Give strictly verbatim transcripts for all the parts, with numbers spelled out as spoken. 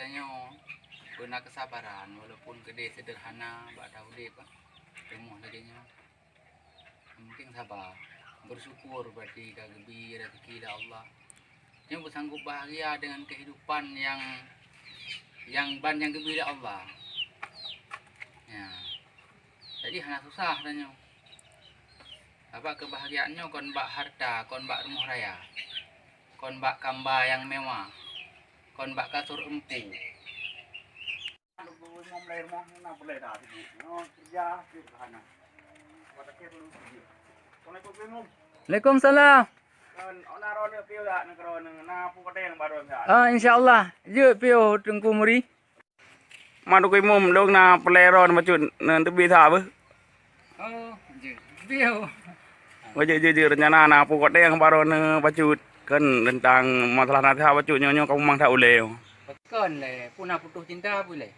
Nyoe beuna keusabaran, walaupun keudeh sederhana bak taudeb, rumoh lagée nyoe. Mungkin saba, bersyukur berarti ka geubri rezeki lé Allah. Nyoe beusanggob bahagia dengan kehidupan yang, yang ban nyang geubri lé Allah. Ya. Jadi hana susah tanyoe. Sabab kebahagiaan nyoe kon bak harta, kon bak rumoh raya, kon bak kamba nyang mewah, kon bak kasur empu. Waalaikumsalam. Ah, insya Allah. Jeuet piôh Teungku Muri. Ma Teungku Imum, lôn na peureulée droeneuh bacut, na teubiet that beuh. Oh, jeuet. Piôh. Oh, jeuet, jeuet, jeuet. Rencana na peue koteng baroe neuh bacut. Kan teuntang masalah naseuhat bacut nyoe, nyoe ka mumang that ulée. Pakon lé, peue na putôh cinta peue lé?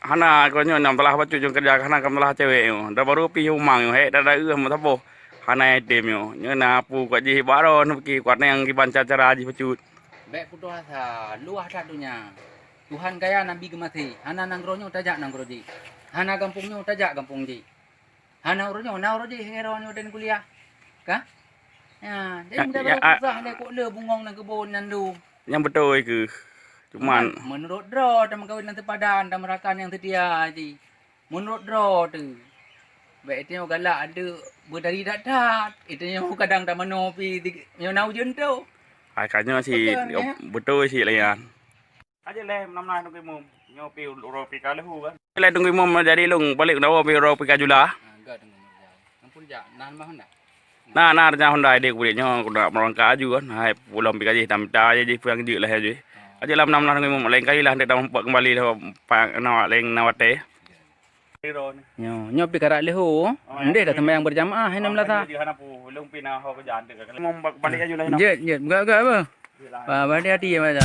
Hana, kon nyoe na masalah bacut nyoe keureuja, hana ka masalah cewek nyoe. Dah baru pih mumang nyoe, hék dah, dah, eh, meusaboh. Hana yatim nyoe. Nyoe na peue kok jih baroe neuh pike koteng kiban cara-cara jih bacut. Bék putôh asa, luwah that donya. Tuhan kaya Nabi geumaséh, hana nanggroe nyoe tajak nanggroe jih. Hana gampông nyoe tajak gampông jih. Hana uroe nyoe, na uroe jih, uroe nyoe dan kuliah. Ka? Ya, jadi ya, mudah ya, mudahan a- susah lé kok le bungong dan kebon nyan lu. Nyang beutôi keuh. Cuman menurut droe, tameukawen nyang seupadan, tamerakan nyang seutia jih. Menurut droe teuh. Bék itu nyoe galak adeuk beudari that-that. Itu nyoe kadang tamanoe pi di, nyoe na ujeuen tu. Ai ka nyoe si beutôi si layan. Aja lé meunamah Teungku Imum. Nyoe pi uroe pi ka leuhu kan. Lé Teungku Imum jadi lôn balik na uroe pi ka jula. Nah, na rencana Honda idéh kulit nyoe, kuda meurangka aju kan. Hai, pulang pi ka jih tam ta jih peurang jeuet lah jih. Aja lam nam lah Teungku Imum, lain kali lah ndék tam kembali lah pa na lain na watée. Nyoe, nyoe pi karak leuhu. Ndéh dah sembahyang berjamaah hai nam lasa. Jeuet, jeuet. Gak, gak apa? Ba, ba hati-hati ya, Mas.